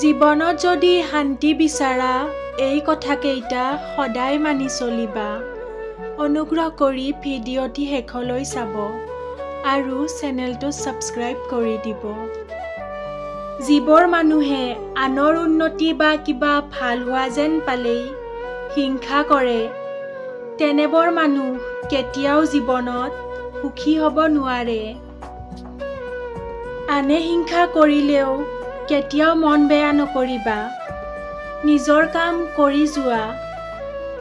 জীৱনত যদি শান্তি বিচাৰা, এই কথাকেইটা সদায় মানি চলিবা। অনুগ্ৰহ কৰি ভিডিঅ'টি শেষলৈ চাব আৰু চেনেলটো ছাবস্ক্ৰাইব কৰি দিব। যিবোৰ মানুহে আনৰ উন্নতি বা কিবা ভাল হোৱা যেন পালেই হিংসা কৰে, তেনেবোৰ মানুহ কেতিয়াও জীৱনত সুখী হ'ব নোৱাৰে। আনে হিংসা কৰিলেও কেতিয়াও মন বেয়া নকৰিবা। নিজৰ কাম কৰি যোৱা,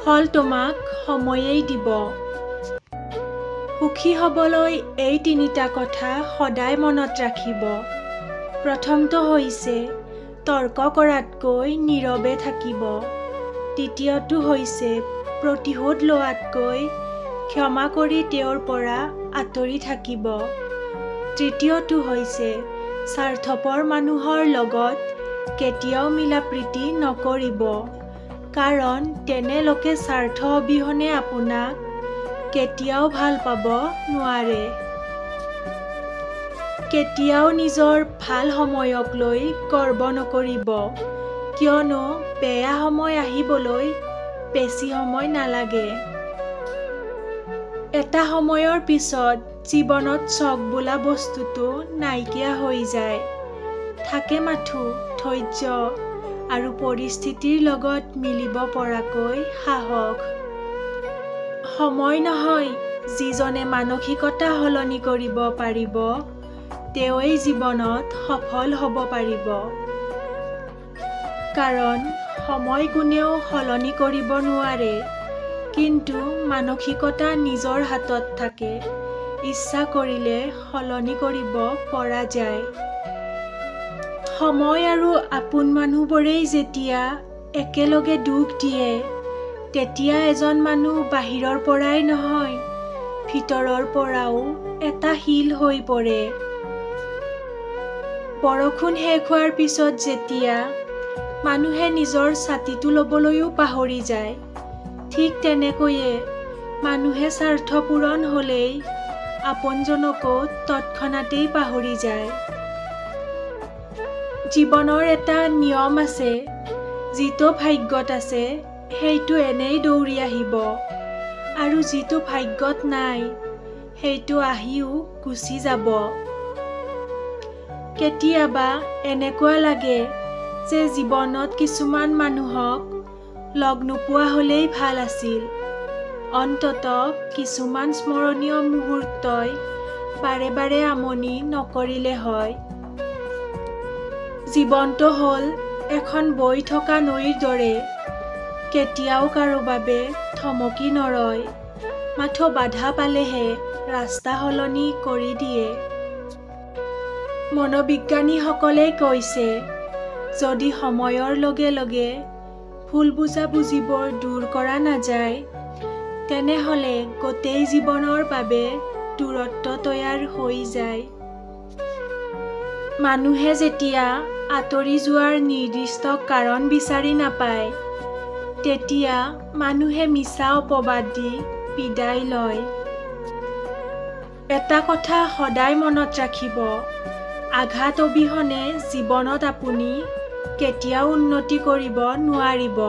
ফল তোমাক সময়েই দিব। সুখী হ'বলৈ এই তিনিটা কথা সদায় মনত ৰাখিব। প্ৰথমটো হৈছে তৰ্ক কৰাতকৈ নীৰৱে থাকিব। দ্বিতীয়টো হৈছে প্ৰতিশোধ লোৱাতকৈ ক্ষমা কৰি তেওঁৰ পৰা আঁতৰি থাকিব। তৃতীয়টো হৈছে স্বাৰ্থপৰ মানুহৰ লগত কেতিয়াও মিলা-প্ৰীতি নকৰিব, কাৰণ তেনে লোকে স্বাৰ্থ অবিহনে আপোনাক কেতিয়াও ভাল পাব নোৱাৰে। কেতিয়াও নিজৰ ভাল সময়ক লৈ গৰ্ব নকৰিব, কিয়নো বেয়া সময় আহিবলৈ বেছি সময় নালাগে। এটা সময়ৰ পিছত জীৱনত চখ বোলা বস্তুটো নাইকিয়া হৈ যায়, থাকে মাথোঁ ধৈৰ্য আৰু পৰিস্থিতিৰ লগত মিলিব পৰাকৈ সাহস। সময় নহয়, যিজনে মানসিকতা সলনি কৰিব পাৰিব তেওঁৱেই জীৱনত সফল হ'ব পাৰিব। কাৰণ সময় কোনেও সলনি কৰিব নোৱাৰে, কিন্তু মানসিকতা নিজৰ হাতত থাকে, ইচ্ছা কৰিলে সলনি কৰিব পৰা যায়। সময় আৰু আপোন মানুহবোৰেই যেতিয়া একেলগে দুখ দিয়ে, তেতিয়া এজন মানুহ বাহিৰৰ পৰাই নহয়, ভিতৰৰ পৰাও এটা শিল হৈ পৰে। বৰষুণ শেষ হোৱাৰ পিছত যেতিয়া মানুহে নিজৰ ছাতিটো ল'বলৈও পাহৰি যায়, ঠিক তেনেকৈয়ে মানুহে স্বাৰ্থ পূৰণ হ'লেই আপোনজনকো তৎক্ষণাতেই পাহৰি যায়। জীৱনৰ এটা নিয়ম আছে, যিটো ভাগ্যত আছে সেইটো এনেই দৌৰি আহিব, আৰু যিটো ভাগ্যত নাই সেইটো আহিও গুচি যাব। কেতিয়াবা এনেকুৱা লাগে যে জীৱনত কিছুমান মানুহক লগ নোপোৱা হ'লেই ভাল আছিল, অন্ততঃ কিছুমান স্মৰণীয় মুহূৰ্তই বাৰে বাৰে আমনি নকৰিলে হয়। জীৱনটো হ'ল এখন বৈ থকা নৈৰ দৰে, কেতিয়াও কাৰো বাবে থমকি নৰয়, মাথো বাধা পালেহে ৰাস্তা সলনি কৰি দিয়ে। মনোবিজ্ঞানীসকলে কৈছে, যদি সময়ৰ লগে লগে ভুল বুজাবুজিবোৰ দূৰ কৰা নাযায়, তেনেহ'লে গোটেই জীৱনৰ বাবে দূৰত্ব তৈয়াৰ হৈ যায়। মানুহে যেতিয়া আঁতৰি যোৱাৰ নিৰ্দিষ্ট কাৰণ বিচাৰি নাপায়, তেতিয়া মানুহে মিছা অপবাদ দি বিদায় লয়। এটা কথা সদায় মনত ৰাখিব, আঘাত অবিহনে জীৱনত আপুনি কেতিয়াও উন্নতি কৰিব নোৱাৰিব।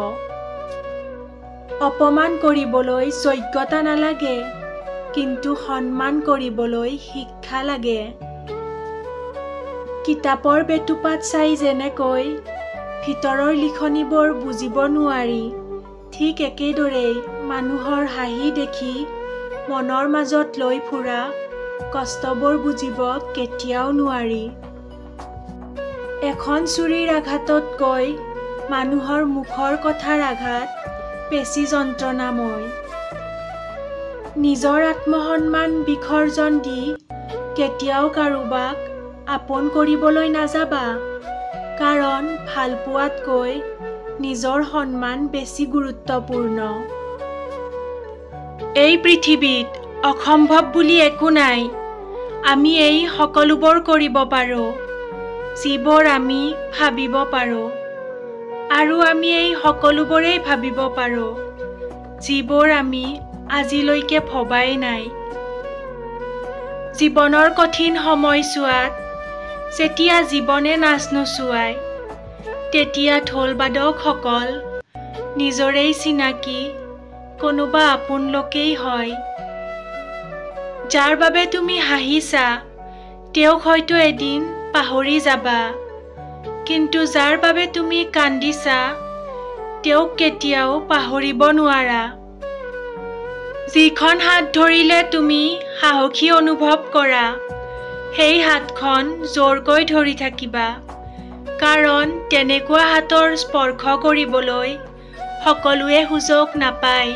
অপমান কৰিবলৈ যোগ্যতা নালাগে, কিন্তু সন্মান কৰিবলৈ শিক্ষা লাগে। কিতাপৰ বেটুপাত চাই যেনেকৈ ভিতৰৰ লিখনিবোৰ বুজিব নোৱাৰি, ঠিক একেদৰেই মানুহৰ হাঁহি দেখি মনৰ মাজত লৈ ফুৰা কষ্টবোৰ বুজিব কেতিয়াও নোৱাৰি। এখন ছুৰীৰ আঘাততকৈ মানুহৰ মুখৰ কথাৰ আঘাত বেছি যন্ত্ৰণাময়। নিজৰ আত্মসন্মান বিসৰ্জন দি কেতিয়াও কাৰোবাক আপোন কৰিবলৈ নাযাবা, কাৰণ ভালপোৱাতকৈ নিজৰ সন্মান বেছি গুৰুত্বপূৰ্ণ। এই পৃথিৱীত অসম্ভৱ বুলি একো নাই, আমি এই সকলোবোৰ কৰিব পাৰোঁ যিবোৰ আমি ভাবিব পাৰোঁ, আৰু আমি এই সকলোবোৰেই ভাবিব পাৰোঁ যিবোৰ আমি আজিলৈকে ভবাই নাই। জীৱনৰ কঠিন সময়ছোৱাত যেতিয়া জীৱনে নাচ নচুৱায়, তেতিয়া ঢোলবাদকসকল নিজৰেই চিনাকি কোনোবা আপোন লোকেই হয়। যাৰ বাবে তুমি হাঁহিছা তেওঁক হয়তো এদিন পাহৰি যাবা, কিন্তু যাৰ বাবে তুমি কান্দিছা তেওঁক কেতিয়াও পাহৰিব নোৱাৰা। যিখন হাত ধৰিলে তুমি সাহসী অনুভৱ কৰা, সেই হাতখন জোৰকৈ ধৰি থাকিবা, কাৰণ তেনেকুৱা হাতৰ স্পৰ্শ কৰিবলৈ সকলোৱে সুযোগ নাপায়।